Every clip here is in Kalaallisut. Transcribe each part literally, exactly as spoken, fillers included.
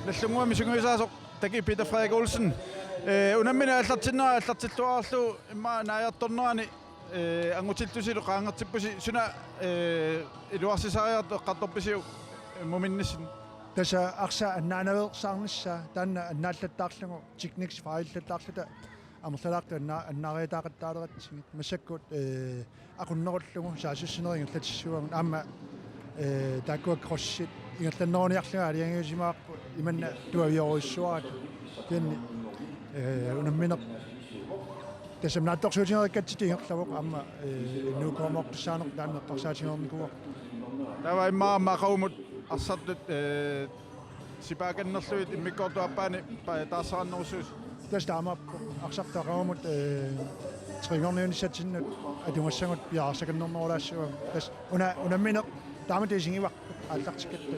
Nallunnguamik sungiusaasoq Taki Peter Frederik Olsen. Eh, unammineq aallartinnera aallartilluarlugu immaqa naajartornerani, eh, angutillusilu qaangertippusi, suna, eh, iluarsisariartut eqqartorpisiuk, eh, muminnissinni? Tassa arsaq annaanaveersaarnissaa, taanna annaallattaarlugu, teknisk fejllattaarluta amerlalaartut anna-, annaariataaqattaalerutsigit. Massakkut, eh, aqunnerullugu saassussinerit ingerlatissavagut, aamma, eh, taakkua crossit ingerlanneruniarlugit aalajangiusimavarput, imanna tuaviorujussuarata. Kisianni, eh, unammineq tassami naatsorsuutigereerikkatsigu ingerlavoq, aamma, eh, N U K-moortussaaneq taanna eqqarsaatigereernikuuarput. Taava immaqa aamma aqagumut arsartut, eh, sipaakannerlugit immikkoortup aappaani pa-, taarserannerussuusi. Tassa taamaappoq, arsartut aqagumut, eh, treenerniunissatsinnut atugassagut piareersakannernerulaassavagut. Tassa una-, unammineq taamatut isigivarput aallartikkatta.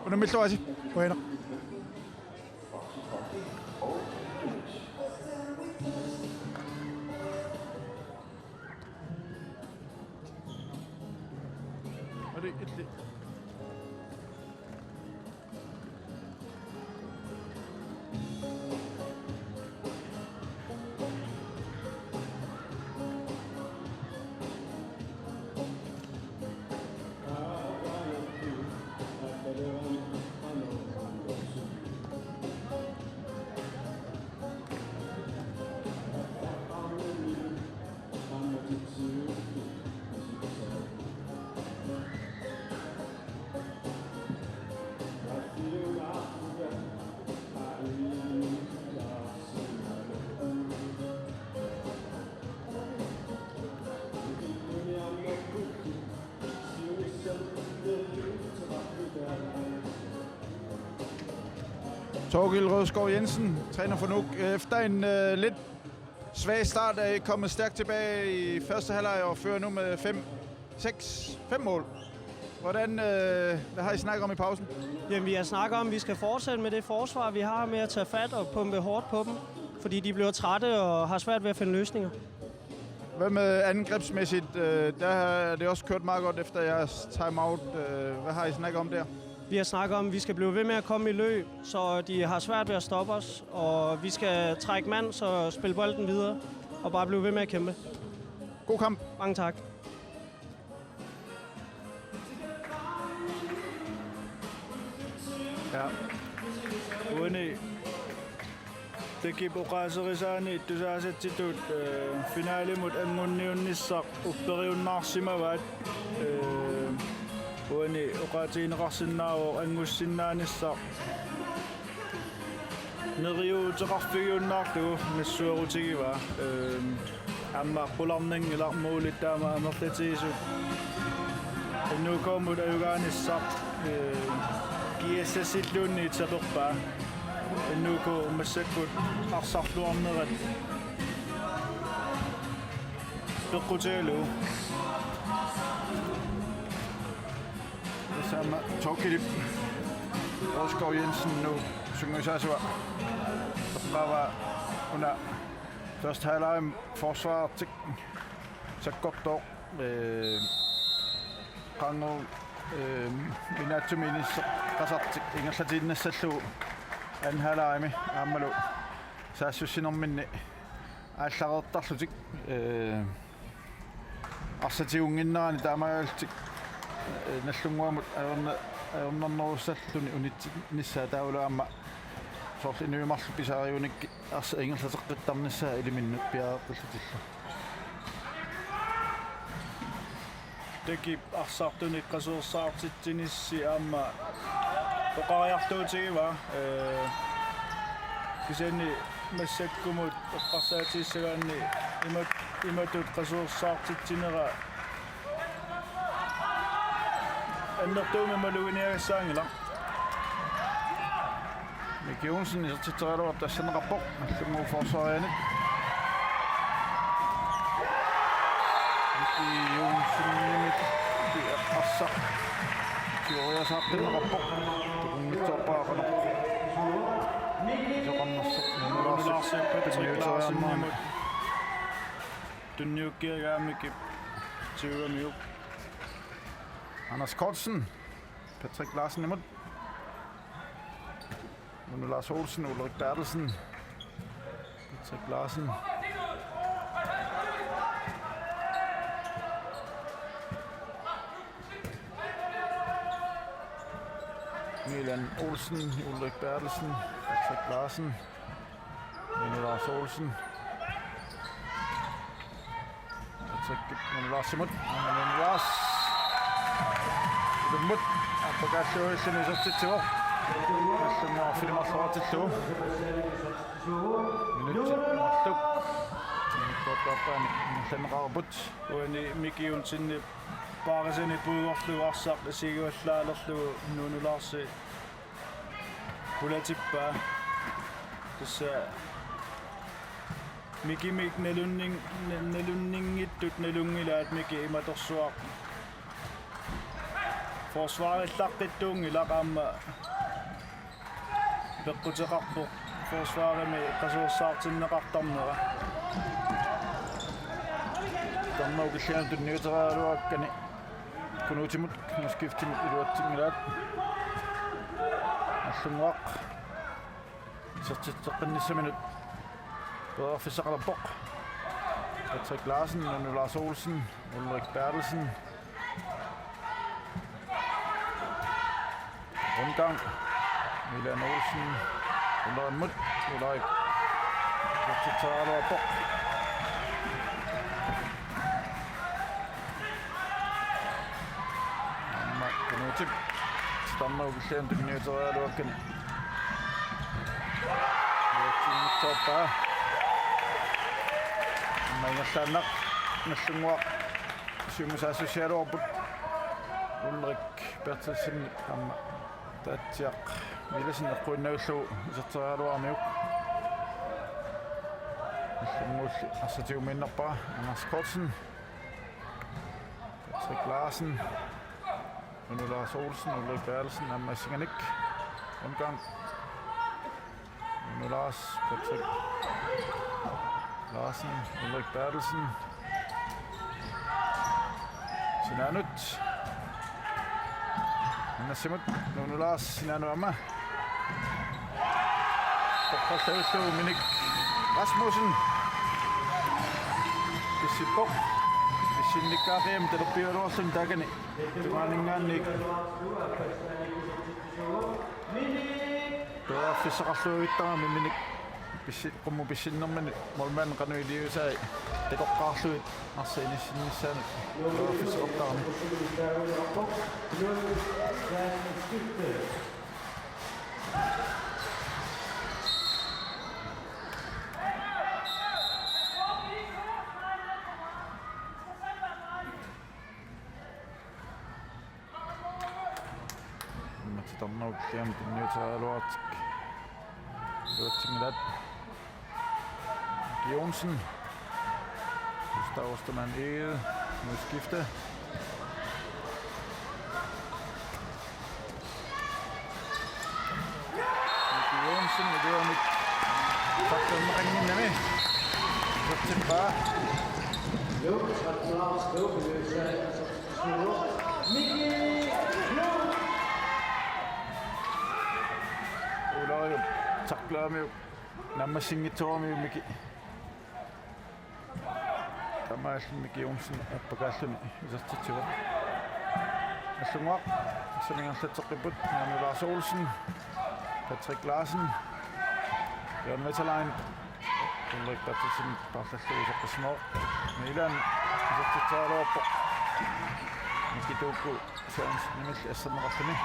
Unammilluarisi. Qujanaq. Ori, illi. Thorkild Rødskov Jensen, træner for Nuuk. Efter en, øh, lidt svag start er I kommet stærkt tilbage i første halvleg og fører nu med fem, seks, fem mål. Hvordan, øh, hvad har I snakket om i pausen? Jamen, vi har snakket om, at vi skal fortsætte med det forsvar, vi har med at tage fat og pumpe hårdt på dem, fordi de bliver trætte og har svært ved at finde løsninger. Hvad med angrebsmæssigt? Øh, der er det også kørt meget godt efter jeres timeout. Øh, hvad har I snakket om der? Vi har snakket om, at vi skal blive ved med at komme i løb, så de har svært ved at stoppe os, og vi skal trække mand, så spille bolden videre, og bare blive ved med at kæmpe. God kamp. Mange tak. Ja. Uani Tekip oqaaserisaani tusaasatsitut, eh, finalimut anngunniunnissaq upperiunnaarsimavaat, eh, uani oqaatigineqarsinnaavoq anngussisinnaanissaa. Neriuuteqarfigiunnaarlugu nassuerutigivaa. Ehm, aamma qularnanngilaq, målit taama amerlatigisut. N U K-mut ajugaanissaq, ehm, G S S-illuunniit saperpaa. N U K massakkut arsarluarnerat peqqutigalugu. Tassami Thorkild Rosgaard Jensen, Nuuk sungiusaasua, eqqaavaa una første halvleg forsvarertik sakkortooq, eh, qaangerup, eh, minaatsumik inisseqqasartik ingerlatiinnassallugu anden halvlegimi aammalu saassussinerminni aallareertarlutik, eh, arsaq tigunnginnerani taamaalillutik, eh, Nagdlunguamut ajorna-, ajornarnerussalluni unitsinnissaa taavalu aamma soorlu inuit marluk pisariunik arsaq ingerlateqqittarnissaa iliminnut piareeqqillutillu. Tekip arsartunik qasuersaartitsinissi aamma oqariartuutigivaa, ee, kisianni massakkumut eqqarsaatissagaanni imat-, imatut qasuersaartitsinera annertuumik maluginiagassaanngilaq. Miki Johnsen isertitseriaraluartoq assanneqarpoq, Nagdlunguup forsvarerianik. Miki Johnsenilu arsaq sioriasaartinneqarpoq. Tukunnitsoorpara qanoq isoqarnersoq. Nunulaarsipput Patrick Larsenimut tunniukkiagaa Mikip tigugamiuk. Anders Kortsen, Patrick Larsenimut. Nuno Lars Olsen, Ulrik Berthelsen, Patrick Larsen. Milan Olsen, Ulrik Berthelsen, Patrick Larsen, Nuno Lars Olsen. Patrick, Nuno Larsimut, Nuno Lars. Ilummut, appakaallugu illuni isertitsivoq. Tallunnaarfilimarluartillugu. Minutsit marluk. Minutsit marluk. Uani Miki Olsenip paarisani puigorlugu arsaq isigiuallaalerlugu Nuno Larsi pulatippaa. Tassa Mikimik nalunning-, nalunninngitsut nalunngilaat, Miki imatorsuaq. Forsvarillaqqittuunngilaq aamma peqquteqarpoq forsvarimi qasuersaartinneqartarnera. Tamanna ukillianut tunniuteriaraluakkani Knudimut, Knudimut iluatsinngilaat. Nallunnguaq isertitseqqinnissaminut periarfissaqalerpoq. Patrick Larsen, Nuno Lars Olsen, Ulrik Berthelsen. Rundgang. Milan Olsen. Ulrimut. Ulrik. Isertitseriaraluarpoq. Aamma Knudip. Tamanna ukillianut tunniuteriaraluakkani iluatsinngitsoorpaa. Aamma ingerlaannaq Nallunnguaq siumut saassussigaluarpoq. Ulrik Berthelsen aamma Taatsiaq Villadsen eqquinnarlugu iserteriaraluaramiuk. Nallunnguulli arsaq tigumiinnarpara. Anders Kortsen. Patrick Larsen. Nuno Lars Olsen, Ulrik Berthelsen, aamma issinganik. Rundgang. Nuno Lars, Patrick Larsen, Ulrik Berthelsen. Sinaanut. Minnersimut, Nuno Lars, sinaanut aamma. Toqqarlugu Minik Rasmussen. Pissippoq. Pissinnikkaaqiam talerpigaluarluni taakani. Tungaaninngaanniit. Periarfissaqarluinnarami Minik pissi-, qummut pissinnermini målmand qanoq iliusai takoqqaarlugit arsaq inissinnissaanut periarfissaqartarami. Aamma tamanna ukillianut tunniuteriaraluartik iluatsinngilaat. Jonsen. Gustav Ostermann Egede. Nu skifte. Miki Jonsen, iluamik takkernaqannginnami. Isertippaa. Ulariup taklaamiuk naammassinngitsooramiuk Miki. Taamaalilluni Miki Jonsen appakaalluni isertitsivoq. Nallunnguaq, assaningerlatseqqipput, Nuno Lars Olsen, Patrick Larsen, Jørgen Vesterlein, Ulrik Berthelsen paarlallugu iseqqissimavoq. Milan isertitseriaraluarpoq. Miki Tuukku Sørensenimilli asserneqarluni.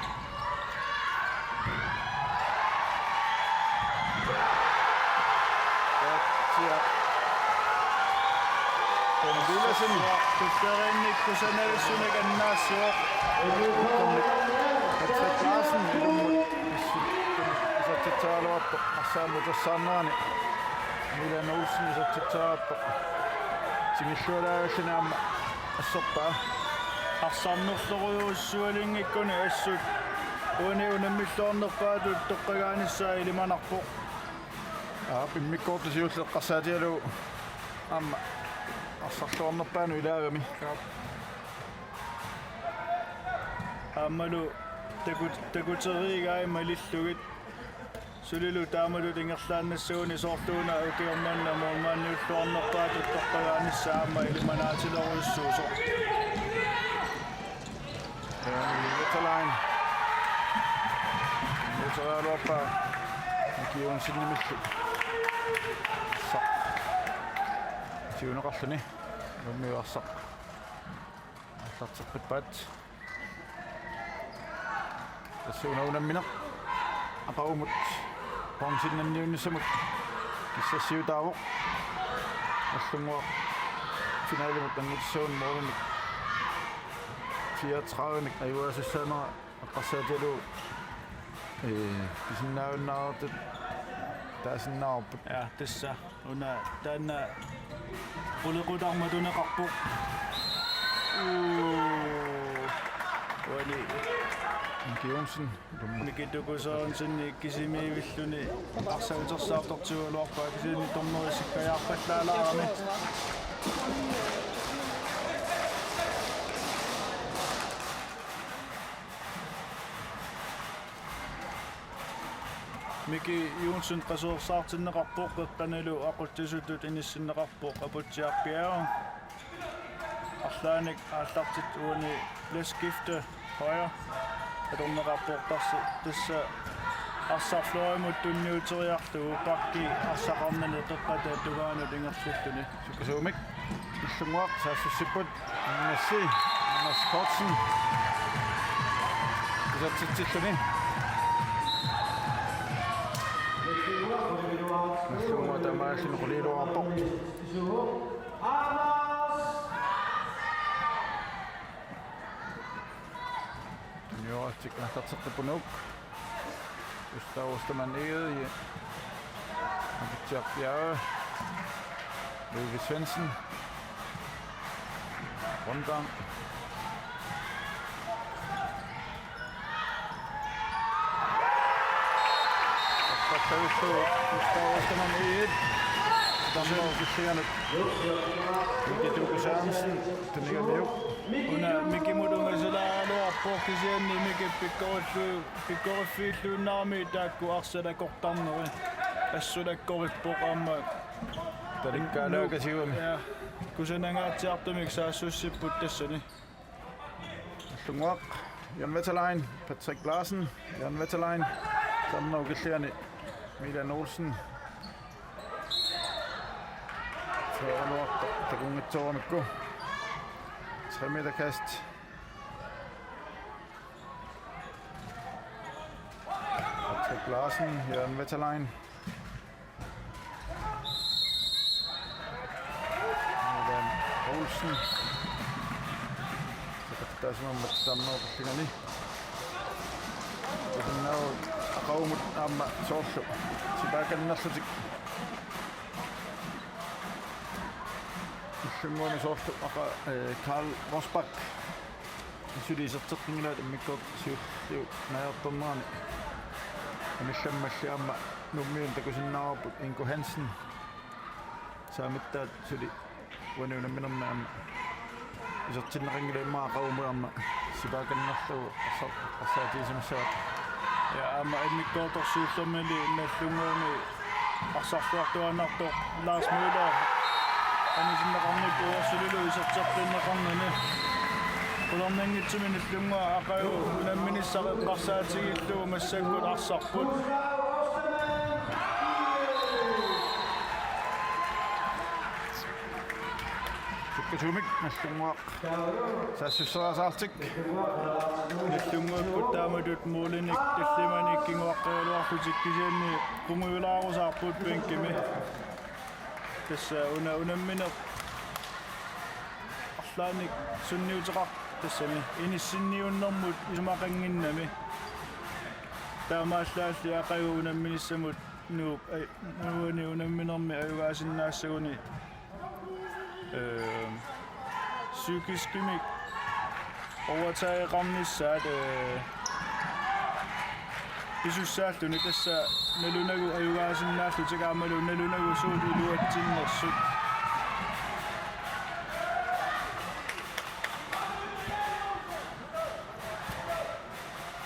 Taatsiaq. Tom Villadsen. Tukkeriinnik kusanavissunik annaassivoq. Patrick Larsen ilummut isertitseriaraluarpoq. Arsaq aamma utersaarnerani Milan Olsen isertitseriaraluarpoq. Tingillualaarluni aamma assorpaa. Arsarnerlorujussualinngikkuni assut uani unammilluarnerpaatut toqqagaanissaa ilimanarpoq. Aap, immikkoortut siulleq eqqarsaatigalugu aamma arsarluarnerpaanut ilaagami. Aap. Aammalu takut-, takuteriigai malillugit. Sulilu taamatut ingerlaannassaguni soorlu una ukioq manna målmandiulluarnerpaatut toqqagaanissaa aamma ilimanaatilorujussuusoq. Veteran. Veteran Miki Johansenimillu. Sa. Siuneqarluni. Nuummiut arsaq aallarteqqippaat. Tassa una unammineq aqagumut bronzennanniunnissamut kissassiutaavoq. Nagdlunguaq finalimut angutissagunarpoq målinik fireogtredive-nik ajugaasassaanera eqqarsaatigalugu, ee, pisinnaajunnaartut taasinnaavarput. Ja, tassa. Una taanna qulequtarmat tuneqarpoq. Uu. Uani Miki Johansen. Miki Tuku Sørensen kisimiivilluni arsaq utersaartortiugaluarpaa kisianni dommerit sikkajaarpallaalaarami. Miki Johansen qasuersaartinneqarpoq, qeqqanilu aqutsisutut inissinneqarpoq, Aputsiaq Bjerre. Arlaannik aallartittoq uani Leskifte højre. Atorneqarpoq tassa, tassa arsarflorimut tunniuteriarlugu pakki arsaqarnani qeqqata tungaanut ingerlalluni. Sukkasuumik. Nagdlunguaq saassussipput. Massi, Mads Kortsen. Isertitsilluni. Nagdlunguaq tamaalluni quliiluarpoq. Tunniuaratsigit aallarteqqippunga. Gustav Ostermann Egede, ja. Aputsiaq Bjerre. Løve Svendsen. Rundgang. Gustav Ostermann Egede. Dommer Kristianut. Miki Tuku Sørensen. Tunigamiuk. Una Mikimut ungasilaaruarpoq kisianni Miki pikkorillu-, pikkoriffiilluinnarami taakku arsalakortarneri. Assulakkorippoq aamma. Talikkaalaakasiugami. Ja. Kusanangaatsiartumik saassussipput tassani. Nagdlunguaq, Jørgen Veterlein, Patrick Larsen, Jørgen Veterlein, Samuel Gilliani, Milan Olsen. Seeraluarta takunngitsooramikku. Tre meter kast. Patrick Larsen, Jørgen Veterlein. Milan Olsen. Seqattaasimammat taarnerup pillingani. Takusinnaavugut aqagumut aamma soorlu sipaakannarlutik. Nagdlunguani soorlu aqa, eh, Karl Rosbach. Suli iserteqqinngilaq immikkoortoq siulliup naajartornerani. Anillammalli aamma Nuummiuni takusinnaavarput Ingo Hansen. Saamittaat suli uani unamminermi aamma isertinneqanngilaq immaqa aqagumut aamma sipaakannarlugu arsa-, arsaatigisimissavaat. Ja, aamma immikkoortoq siullermili Nagdlunguami arsarluartuaannartoq Lars Møller anisinneqarnippoq uersulilu iserteqqinneqarnani. Qularnanngitsumik Nagdlunguaq aqagu unamminissaq eqqarsaatigillugu massakkut arsarput. Sukkasuumik Nagdlunguaq saassusseriasaarlutik. Nagdlunguakkut taamatut målinik tallimanik kinguaqqagaluarlutik kisianni pungujulaarusaarput bænkimi. Tassa una unammineq arlaannik sunniuteqarpoq tassami inissinniunnermut isumaqannginnami. Taamaallaalli aqagu unamminissamut Nuuk, ai, Nuuani unamminermi ajugaasinnaassaguni, øh, psykiskimik overtageqarnissaat, øh, pisussaalluni tassa nalunagu ajugaasinnaallutik aammalu nalunagu suut iluatsinnersut.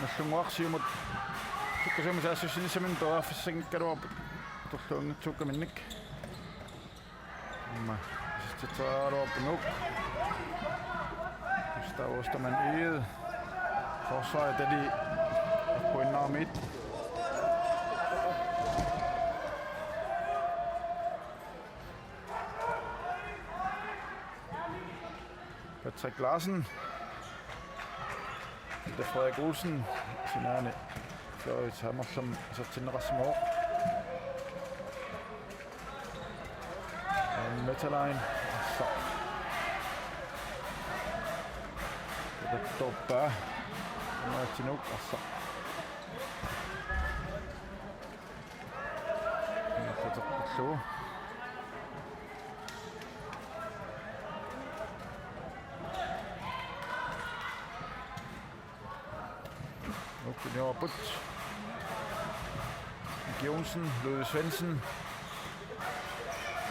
Nagdlunguaq siumut Sumi saassussinissaminnik periarfissanngikkaluarput atorluanngitsuukkaminnik. Aamma isertitseriaraluarput Nuuk. Gustav Ostermann Egede. Forsvarip tali. Kuinnarmiit. Patrick Larsen. Peter Frederik Olsen. Sinaani Florius Hammerslem isertinneqarsimavoq. Metalain. Arsaq. Peter Toppa. Martinuk arsaq. Inertateqqillugu. Ukuniorput. Mik Johnsen, Ludvig Svendsen.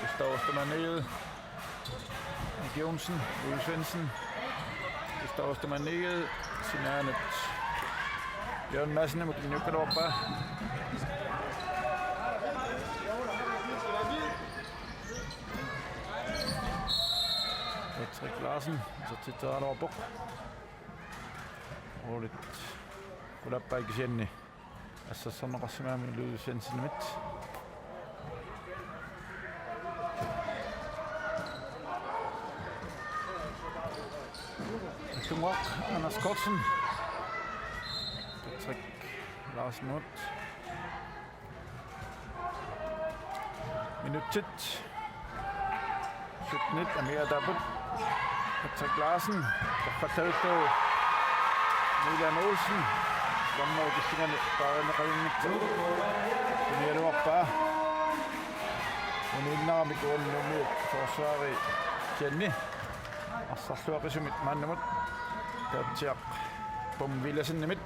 Gustav Ostermann Egede. Mik Johnsen, Ludvig Svendsen. Gustav Ostermann Egede. Sinaanut Jørgen Madsen, Mik Nukaluorpa. Patrick Larsen, isertitseriaraluarpoq. Uulit. Qulappaat kisianni assersorneqarsimavoq Ludvig Svendsenimit. Nagdlunguaq Anders Kortsen. Patrick Larsenimut. Minutsit syttenit amigaataapput. Patrick Larsen, torrallavillugu Milan Olsen, sitarnerup killingani paarineqanngitsoq unialuarpaa. Uniinnaramik uannut Nuummi forsvarip kisianni arsarluaqisumit maannamut Taatsiaq Pum Villadsenimit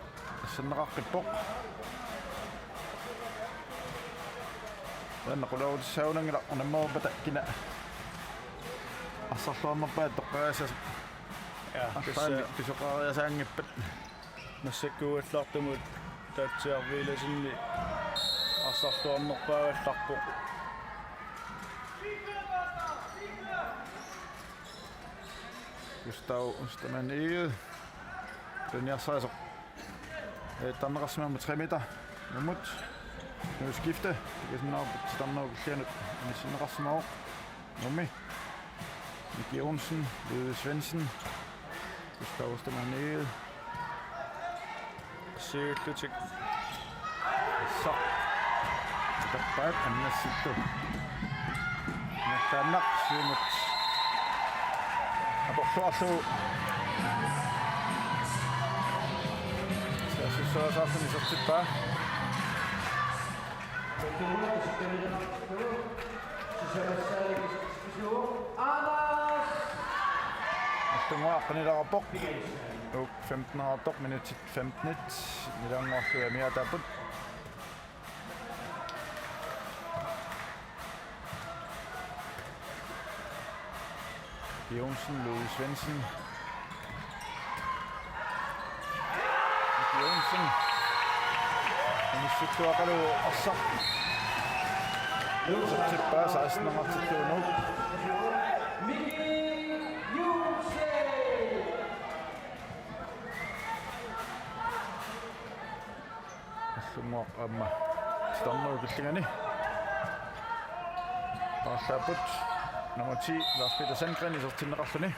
asserneqaqqippoq. Taanna qularutissagunanngilaq unammeruppata kina arsarluarnerpaat toqqagassaasoq. Ja, arlaannik tassa pisoqariasaanngippat. Massakkuugallartumut Taatsiaq Villadsen arsarluarnerpaagallarpoq. Gustav Ostermann Egede. Tunniarsarisoq. Ee, tarneqarsimavoq tre meter. Nuummut. Nuup skifte. Tikisinnaavarput sitarnerup killinganut anissinneqarsimavoq. Nuummi. Mik Johnsen, Ludvig Svendsen. Gustav Ostermann Egede. Siullutik. Sa. Tappaat annassittu. Nattaannaq siumut. Aporluarlugu. Saassussaasaarluni isertippaa. Nagdlunguaq qinilaarpoq. Uku femteneqartoq, minutsit femtenit nilannguarlugit amigaataapput. Johnsen, Ludvig Svendsen. Johnsen. Inissittuaqalu arsaq. Isertippaa sekstenneqartillugu Nuuk. Nagdlunguaq aamma sitarnerup killingani. Paarlaapput nummer ti, Lars Peter Sandgren, isertinneqarluni.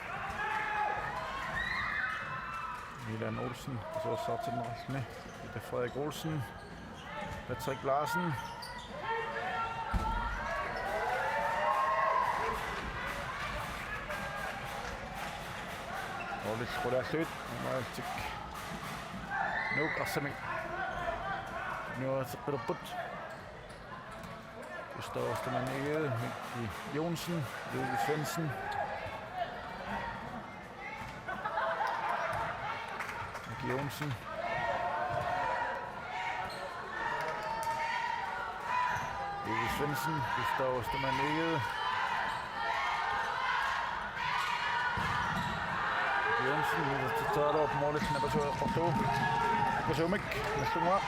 Milan Olsen, isersaartinneqarluni. Peter Frederik Olsen. Patrick Larsen. Olis qulaallugit. Aamma Nuuk arsamik nuateqqilerput. Gustav Ostermann Egede, Mik Johnsen, Ludvig Svendsen. Mik Johnsen. Ludvig Svendsen, Gustav Ostermann Egede. Johnsen, isertitseriaraluarpoq, målip napasueqqorlugu. Napasuumik, Nagdlunguaq.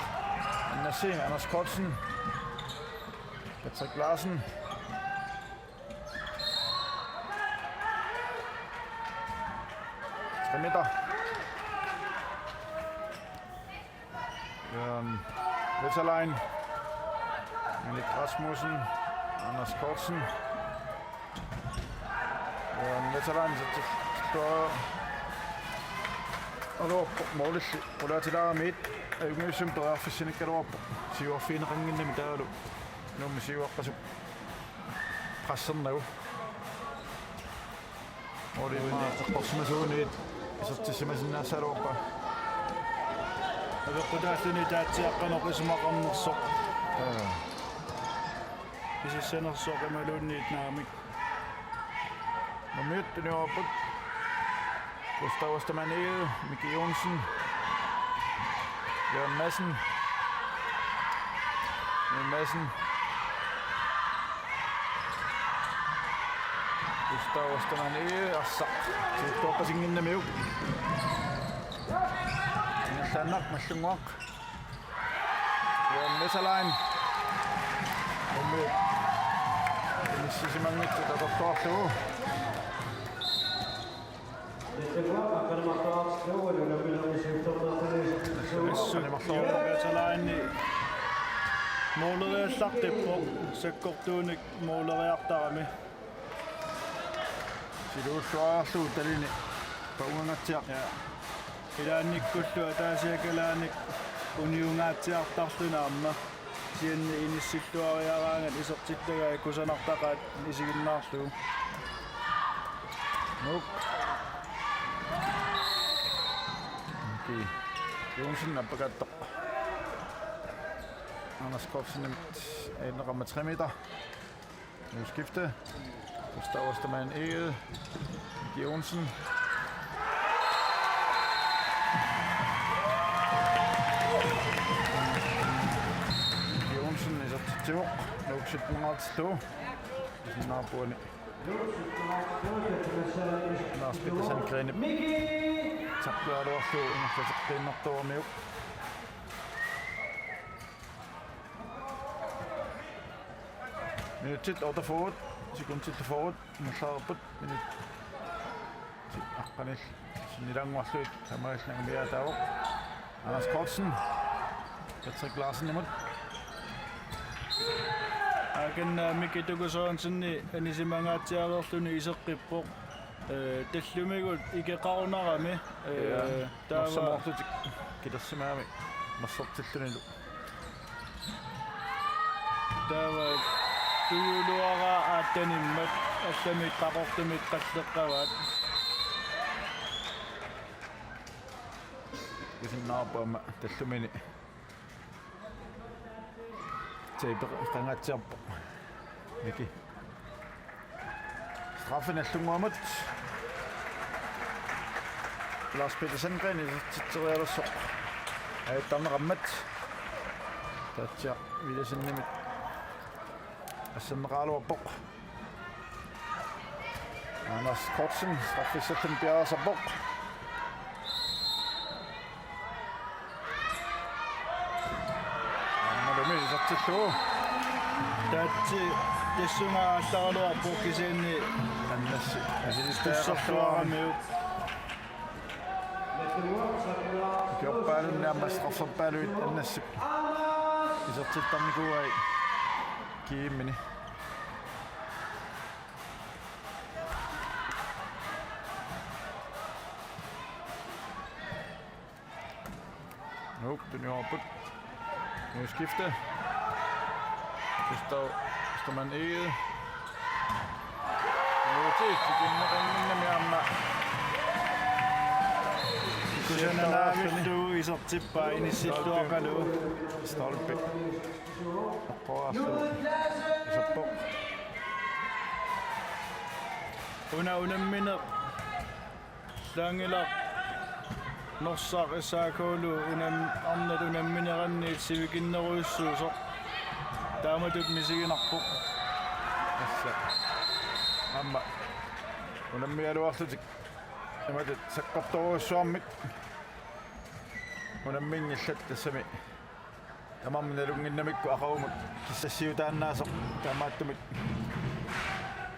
Annassi, Anders Kortsen. Patrick Larsen. Tre meter. Jørgen Wetterlein. Minik Rasmussen. Anders Kortsen. Jørgen Wetterlein, så til, så, og nu målilli qulaatilaaramiit, ajunngitsumik periarfissinikuugaluarpoq. Siuarfigineqannginnami taavalu Nuummi siuaqqasup pressernagu. Ulimma eqqorsimasuunit isertissimasinnaassagaluarpaa. Apeqqutaalluni taatsiaqqanoq isumaqarnersoq. Aa. Pisissanersoq imaluunniit naamik. Nuummiut tunniupput. Gustav Ostermann Egede, Miki Johnsen. Jørgen Madsen. Jørgen Madsen. Gustav Ostermann Egede, arsaq. Siuttuuppasinnginnamiuk. Ingerlaannaq Mallunnguaq. Jørgen Wetterlein. Nuummi. Inissisimanngitsut atorluarlugu. Assut Jørgen Wetterleini måleriallaqqippoq, sakkortuunik måleriartarami. Siluulluarlugu talini paungangatsiaq. Ja. Ilaannikkullu ataasiakkalaanik uniungaatsiartarluni aamma. Kisianni inissilluariaraangat isertittagai kusanartaqaat isiginnaarlugu. Nuuk. Miki Johnsen appakaattoq. Anders Kortsenimit ajunngeqaaq tre meter. Nyt skifte. Gustav Ostermann Egede. Miki Johnsen. Miki Johnsen isertitsivoq. Nuuk sytten-ertillugu. Isinnaarpuani. Lars Peter Sandgrenip. Sappialuarlugu ingerlateqqiinnartuarmiuk. Minutsit otteogfyrre, sekundsit fyrre, ingerlareerput, minutsit aqqanillit sinnilaannguarlugit taamaalilluni anguniartaavoq. Anders Kortsen, Patrick Larsenimut. Akanna Miki Tuku Sørensenip anisimangaatsiareerluni iseqqippoq. Ee, tallimagut ikeqarunarami, ee, ja, taava norsamoorlutik kilersimagami mersortillunilu. Taava tujuluaraa aattanimmat allamik qaqortumik qalleqqavaat. Isinnaarpoq aamma tallumini. Tape qangaatsiarpoq. Miki. Straffe Nagdlunguamut. Lars Peter Sandgren isertitserialersoq. Ajattarneqarmat. Taatsiaq Villadsenimit asserneqaraluarpoq. Anders Kortsen, straffissalluni piareersarpoq. Aammalumi isertillugu. Taatsi tassunga aallaraluarpoq kisianni Annassi. Tussarluaramiuk. Ikiorpaalunni aamma strafferpaaluit Annassip isertittarnikuuai G M-ini. Nuuk tunniupput. Nyt skifte. Gustav Ostermann Egede. Nuuti tikinneqannginnami aamma. Kusananaavillugu isertippaa inissilluaqalu. Stolpe. Eqqoraarlugu. Iserpoq. Una unammineq. Laanngilaq Norsaq S A K-lu unam-, arnat unammineranniit sivikinnerujussuusoq. Taamatut misiginarpoq. Tassa. Aamma unammigaluarlutik. Imatut sakkortoorujussuarmik. Unamminngillat tassami. Tamarmik nalunnginnamikku aqagumut kissassiutaannaasoq, taamaattumik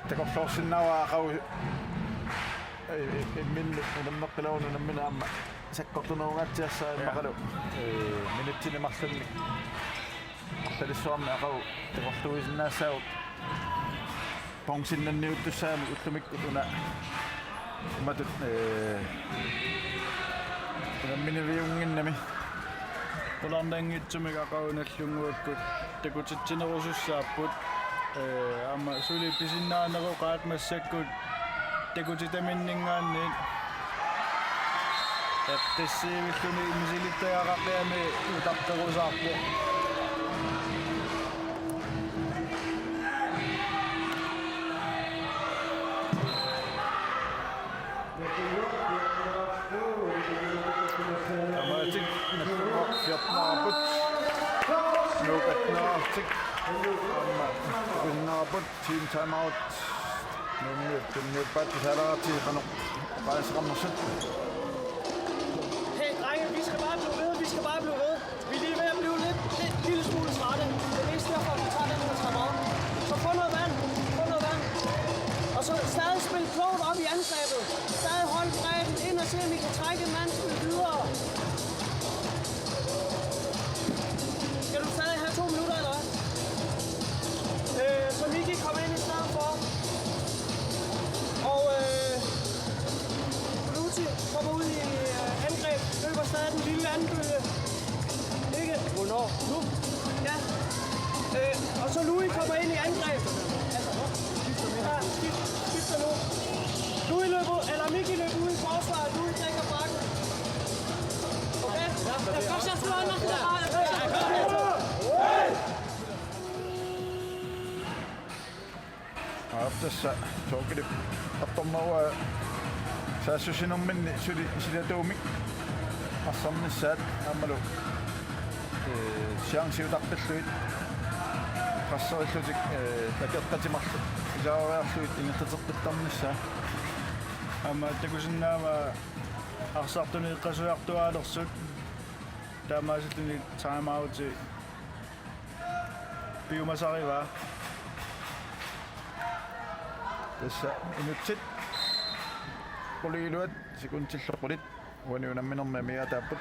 takorloorsinnaavara aqagu i-, i-, imminni unammeqqilaaruni unammineq aamma sakkortunerungaatsiassaaq. Ja. Immaqalu, ee, minutsini marlunni arlalissuarni aqagu takorluuisinnaassaagut. Ponginnanniuttussaammat ullumikkut una imatut, ee, unamminiviunnginnami. Qularnanngitsumik aqagu Nagdlunguakkut takutitsinerusussaapput. Ee, aamma suli pisinnaaneroqaat massakkut takutitaminninngaanniit. Eqqissiivilluni misilittagaqarluni utaqqerusaarpoq. Taamaatik fjortenaarput. Nuuk attenaartik. Aamma uinnaarput. Team timeout. Nuummiut tunniuppaat tusaalaaratsigit qanoq oqaaseqarnersut. Hey, drenge, vi skal bare blive ved, vi skal bare blive ved. Vi er lige ved at blive lidt, lidt, lille smule trætte. Det er mest derfor, vi tager den her timeout. Så få noget vand, få noget vand. Og så stadig spil klogt op i angrebet. Stadig hold bredden ind og se, om I kan trække en mand, spille videre. Skal du stadig have to minutter, eller hvad? Øh, så Miki kommer ind i stedet for. Og, øh, Bonucci kommer ud i, øh, angreb. Løber stadig den lille anden bølge. Ikke? Hvornår? Nu? Ja. Øh, og så Louis kommer ind i angreb. Ja, skift, skifter nu. Louis løber, eller Miki løber ud i forsvaret. Louis dækker bakken. Okay? Jeg skal slå nok der. Aap, tassa Torgilip artornerua saassussinerminni suli silatuumik arsarnissaat aammalu, ee, chance utaqqillugit qasserillutik, ee, takeqqatit marluk isaariarlugit ingerlateqqittarnissaa. Aamma takusinnaavara arsartunik eqqasujartuaalersut taamaasilluni timeouti piumasarivaa. Tassa minutsit qulit iluat sekundillu qulit uani unamminermi amigaataapput.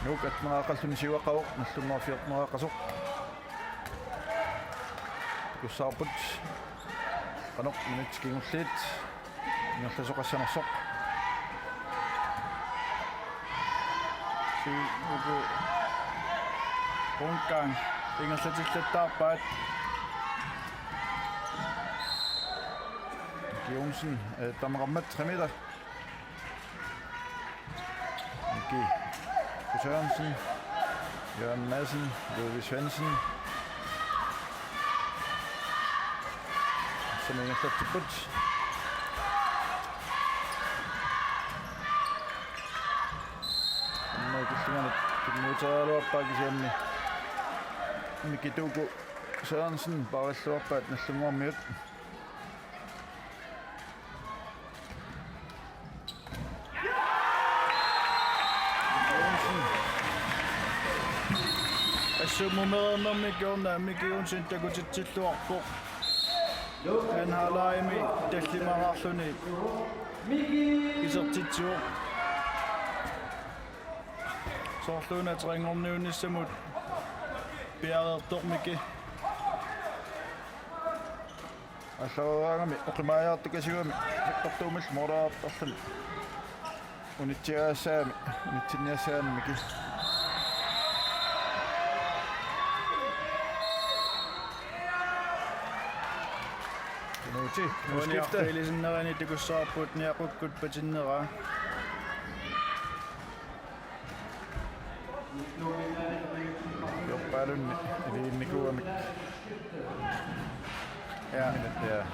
Nuuk atteneraqqalluni siuaqqavoq, Nagdlunguaq fjorteneraaqqasoq. Takussavarput qanoq minutsit kingulliit ingerlasoqassanersoq. Suu, uku rundgang ingerlatillattaarpaat. Jonsen, eh, tamarmik tre meter. Miki Sørensen, Jørgen Madsen, Ludvig Svendsen. Som ingerlatsipput. Aamma killingani tunniuteriaraluarpaa kisianni Miki Tuuku Sørensen paarilluarpaat Nagdlunguarmiut. Assut mumereernermi kingorna Miki Jonsen takutitsilluarpoq. Anden halvlegimi tallimaraarluni isertitsivoq. Soorluuna treogtredive-orniunnissamut piareertoq Miki. Aallareraangami oqimaajartukasiugami sakkortuumillu moorartarluni unitsiagassaagami, unitsinniassagaanni Miki. Nuuti, uani nuuskifte. Arfiilisinnerani takussavarput niaqukkut patinneraa. Jorpaalunni iliginnikuugamik. Ja. Ja.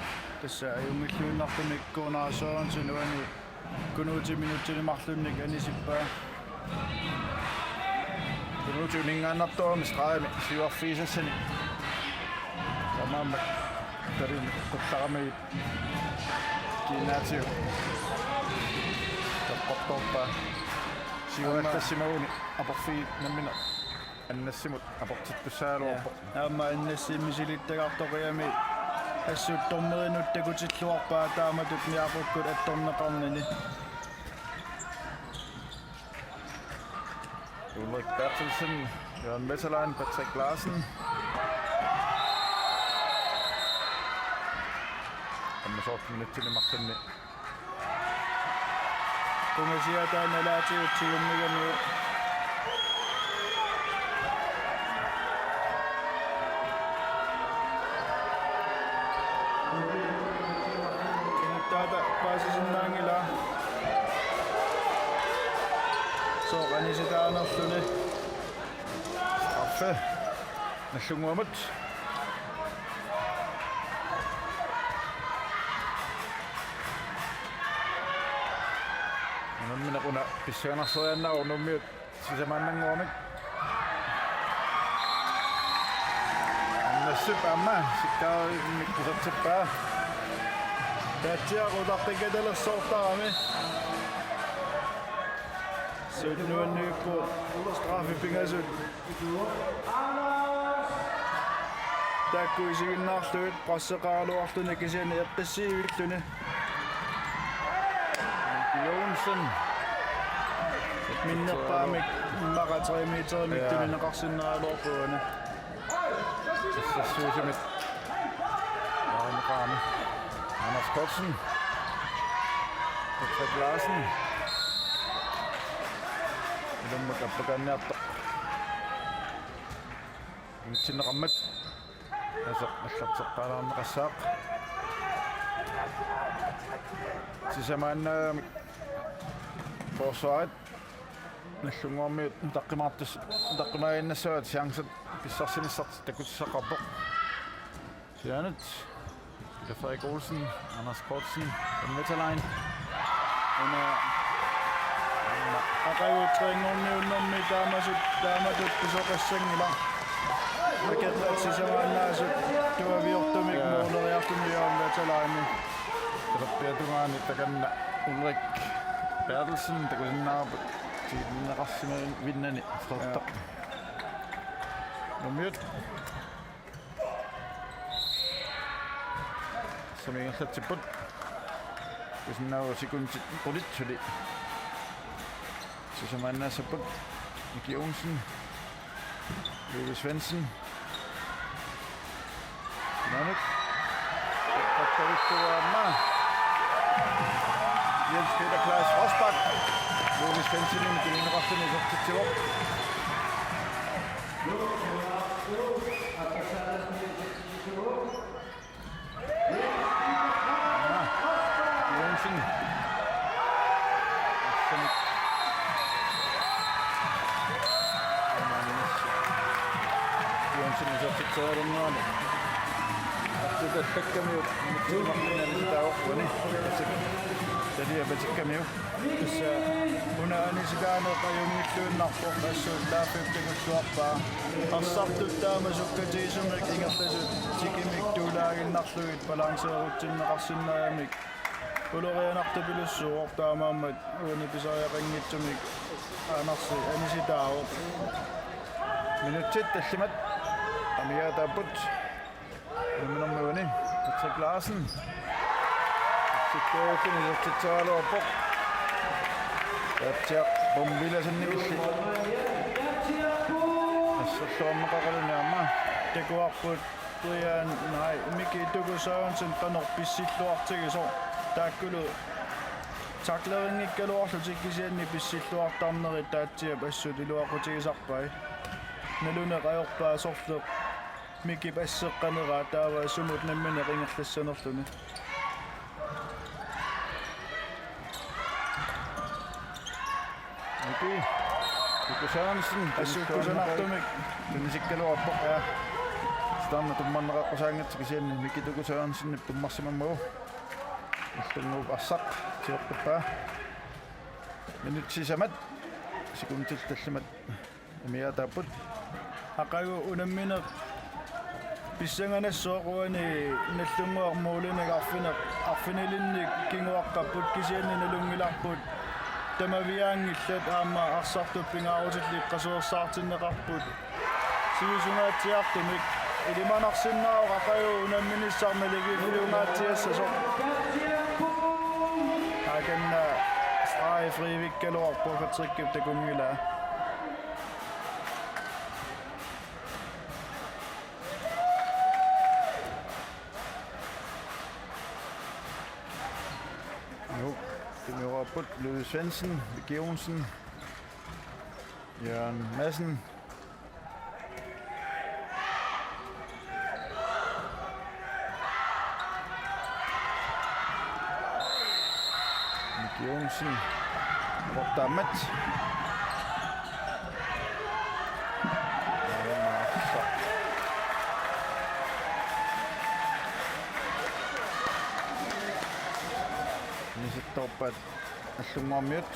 Tassa ajunngilluinnartumik Gunnar Sørensen uani Kunuuti minutsini marlunnik anisippaa. Kunuuti uninngaannartuugami stregimi siuarfigisassani. Taamaammat talini qullarami kiinnaatigut. Taqqortoorpaa. Siunattasimaguni aporfiit nammineq Annassimut aportittussaagaluarpoq. Ja. Aamma Annassi misilittagartoq ajami assut dommerinut takutilluarpaa taamatut niaqukkut attorneqarnini. Ulrik Berthelsen, Jørgen Wetterlein, Patrick Larsen. Aamma soorlu minutsini marlunni. Ungasiataa nalaatigut tigummigamiuk. Inuttaata paasisinnaanngilaa. Sooq anisitaanerluni. Straffe. Nagdlunguamut. Unammineq una pissanganarsiinnarlugu Nuummiut sisamaannannguamik. Annassip aamma sikkaarimmik isertippaa. Taatsiaq utaqqikatalersoortarami. Sut nuanniippoq straffe pingasut. Taakku isiginnaarlugit presseqaraluarluni kisianni eqqissiivilluni. Jonsen. Minnerpaamik immaqa tre meterimik. Ja. Tunineqarsinnaagaluarpoq una. Sassuusimit. Aamma qaami. Anders Kortsen. Patrick Larsen. Ilummut appakaanniartoq. Imitsinneqarmat. Aseq allarteqqaalaarneqassaaq. Sisamaannaamik forsvarit. Nagdlunguarmiut utaqqimaartus-, utaqqimaaginnassavat, chancet pissarsinissartik takutissaqarpoq. Sianut Peter Frederik Olsen, Anders Kortsen, Jørgen Wetterlein. Una aqagu treogtredive-nngorniunnermi taamatut, taamatut pisoqassanngilaq. Akerpat sisamaannaasut tuaviortumik. Ja. Mooleriarluni Jørgen Wetterleini. Talerpiata tungaani takanna Ulrik Berthelsen takusinnaavarput tiginneqarsimavinnani. Ja. Frederik. Nuummiut. Sumi ingerlatsipput. Takusinnaavaat sekundit qulit suli. Sisamaannaassapput. Miki Olsen. Louis Svendsen. Manuk. Qattarittuaamma. Jens Peter Klaas Rosbach. Louis Svendsenimit tunineqarluni isertitsivoq. Jensen. Jensen. Jensen isertitseriarlugu. Artutat takkamiuk, mitsumartinani taavani. Talia patikkamiuk. Tassa una anisitaaneq ajunngilluinnarpoq, assut taaffip takulluarpaa. Arsartut taama sukkatigisumik ingerlasut tikimik tuulaaginnarlugit balanceerutsinneqarsinnaagamik ulorianartupilussuuvoq, taamaammat uani pisariaqanngitsumik Andersi anisitaavoq. Minutsit tallimat amigaataapput. Nummer uani, Patrick Larsen. Sikkuuffini isertitseriaraluarpoq. Taatsiaq Bombilasennikilli. Asserluarneqaqaluni aamma. Takuarput Brian, nej, Miki Tuku Sørensen qanoq pissilluartigisoq. Taakkulu taklerinngikkaluarlutik kisianni pissilluartarnerit Taatsiap assut iluaqutigisarpai. Naluneq ajorpaa sorleq Mikip asseqqaneraa taava sumut nammineq ingerlassanerluni. Miki Tuku Sørensen. Assut kusanartumik tunisikkaluarpoq. Ja. Taanna tummarneqaqqusaanngitsoq kisianni Miki Tuku Sørensenip tummarsimammagu. Nagdlunguup arsaq sioqqippaa. Minutsit sisamat. Sekundit tallimat amigaataapput. Aqagu unammineq pissanganassaaq, uani Nagdlunguaq målinik arfineq, arfinilinnik kinguaqqapput, kisianni nalunngilarput Tamaviaanngillat aamma arsartut pingaarutillit eqqaasuersaartinneqarput. Sivisungaatsiartumik ilimanarsinnaavoq Qaqajup unamminissaq naligiiffiungaatsiassasoq. Akanna streg frivikkaluarpoq, Patrickip takunngilaa. Nuuk tunniupput: Ludvig Svendsen, Miki Johnsen, Jørgen Madsen. Miki Johnsen. Rottaammat. Inisittoorpaat Nallunnguarmiut.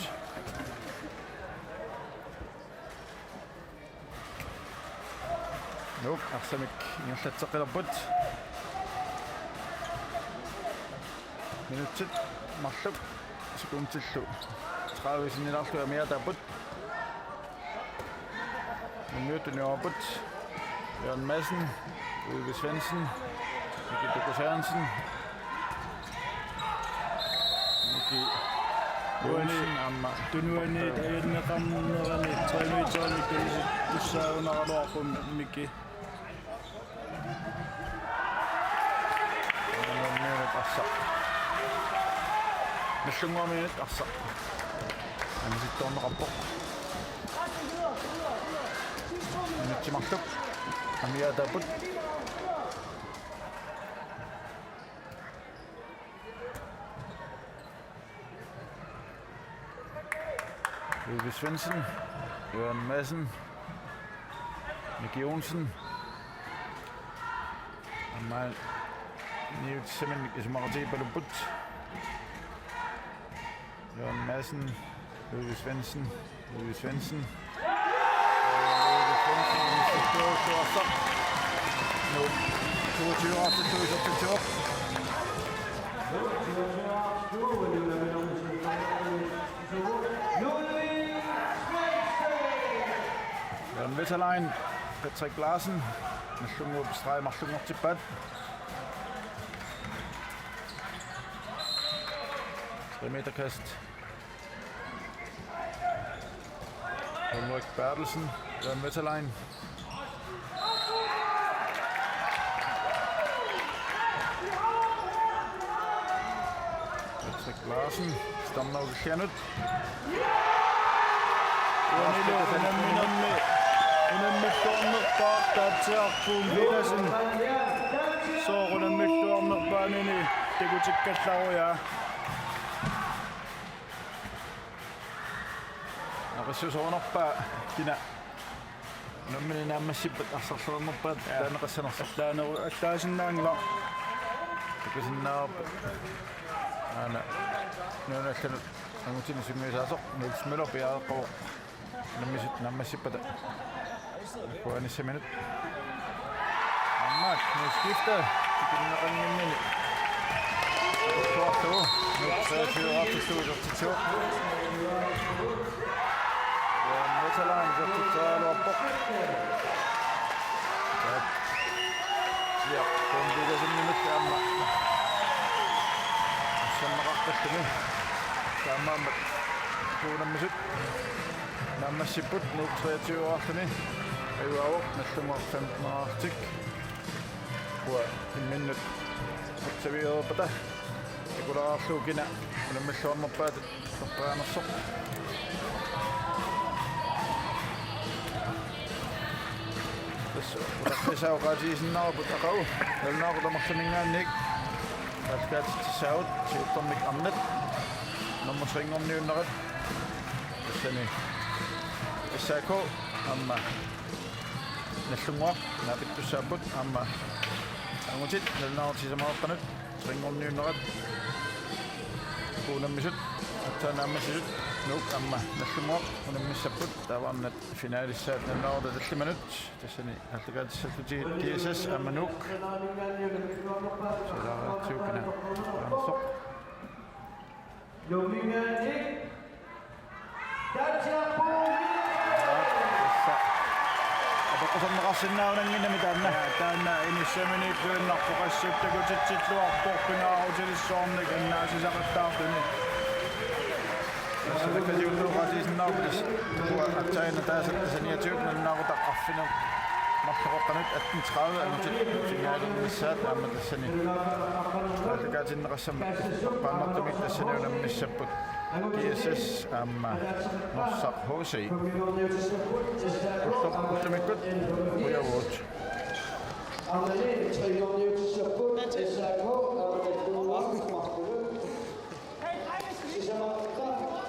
Nuuk arsamik ingerlatsaqqilerput. Minutsit marluk sekundillu tredive sinnilaarlugit amigaataapput. Unnuit tunniupput: Jørgen Madsen, Ludvig Svendsen, Miki Tuku Sørensen, Miki Johnsen aamma. Tunuani tajanneqarnerani tre meterimik tusaunaraluarpoq Miki. Nallunnguarmiunit arsaq. Nallunnguarmiunit arsaq. Inisittoorneqarpoq. Minutsit marluk amigaataapput. Ludvig Svendsen, Jørgen Madsen, Miki Johnsen. Aamma niutissaminnik isumaqatigiippalupput. Jørgen Madsen, Ludvig Svendsen, Ludvig Svendsen. Ludvig Svendsen, inisittoortuassaq. Nuuk toogtyve artistuisortitsivoq. Jørgen Wetterlein, Patrick Larsen, Nallunnguup streg marlunngortippaat. Tre meterkast. Ulrik Berthelsen, Jørgen Wetterlein. Patrick Larsen, stamnaukianut. Uanilu unamminermi unammilluarnerpaaq Taatsiaq Kuum Petersen. Sooq unammilluarnerpaanini takutikkallarujaa. Naqissusoornerpaa kina unammineq naammassippat arsarluarnerpaat. Jaa. Taaneqassanersoq. Allaaneru-, allaasinnaanngilaq. Takusinnaavarput. Aana. Nunatta allanut angutini sungiusaasoq Niels Møller piareeqqavoq. Unammisut naammassippata. Kuanissaminut. Aamma Niels Skifte. Tikinneqannginnini. Tuartu. Nuuk treogtyve artistuisortitsivoq. Jørgen Wetterlein isertitseriaraluarpoq. Ja, Kuum Petersenimit aamma. Assanneqartalluni. Taamaammat unammisut naammassipput Nuuk treogtyve arluni. Ajugaavoq Nallunnguaq femten artik. Uanga imminnut savigereerpata. Takulaarlugu kina unammilluarnerpaat toqqaanersoq. Tassa utaqqisau oqaatigisinnaavarput aqagu. Nalunaaqutaq marlunninngaanniit aallakaatitsissaagut siullermik arnat. Nummer tre-nngorniunnerat. Tassani S A K aamma Nallunnguaq naapittussaapput aamma angutit nalunaaqutaq sisamarartanut tre-nngorniunnerat. Unammisut aatsaat naammassisut Nuuk aamma Nallunnguaq unammissapput taava arnat finalissaat nalunaaqutaq tallimanut. Tassani aallakaatissallutigit G S S aamma Nuuk. Silaartiukina. Ansoq. Atoqquserneqarsinnaanngimmat taanna. Taanna inissaminiippiinnarpoq, assut takutitsilluarpoq pingaarutilissuarnik annaasisaqattaartuni. Tassa takkasiulluoqatigisinnaarput tassa. Uanga aatsaat taasat tassa niogtyve nunnaarutaq arfineq marloqeqqanut atten tredive angutit finalinnissaat aamma tassani. Taakaatinneqassammat paannartumik tassani unammissapput. G S S aamma Norsaq H C. Ullu-, ullumikkut ujavugut.